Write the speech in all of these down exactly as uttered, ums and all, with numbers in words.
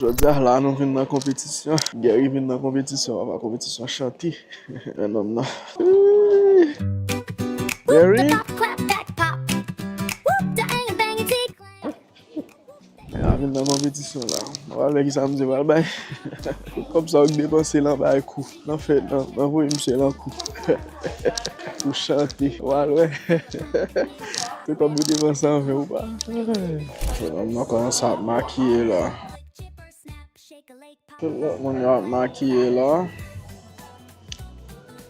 Jodi a la, nou vin nan konpetisyon. Gary vin nan konpetisyon, papa, konpetisyon chante. Men nonm nan. Gary? Gary vin nan konpetisyon la. W a wè kisa misye pral bay. Kòb sa w k depanse lan bay kou. Nan fè, nan, nan voye misye lan kou. Pou chante. W a wè. Se kòb ou depanse anvè ou pa. Nonm nan kòmanse ap makiye la. Tout lòt moun yo ap makiye la.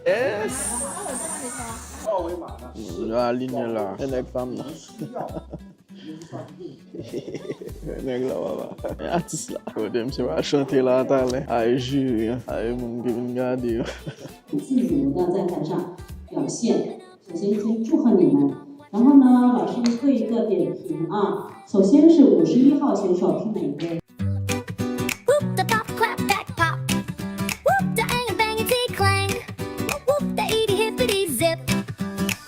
Yes! Yo alinye la. E nèg pa m nan. Nèg la, papa. E atis la. Kote misye va chante la talè. Ay jiri, ay moun ki vin gade yo. 自己能够在台上表现。首先先祝贺你们，然后呢，老师做一个点评啊。首先是五十一号选手是哪一位？ Whoop the pop, clap back, pop. Whoop the ang bang and clang. Whoop the itty hippity zip.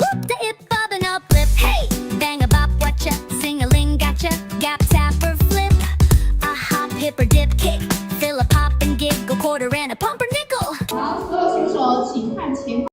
Whoop the ip bob and up flip. Hey, bang a bop, watcha, sing a ling, gotcha, gap tapper flip. A hop, hip or dip, kick, fill a pop and giggle, quarter and a pumpernickel. 好，所有选手请看前方。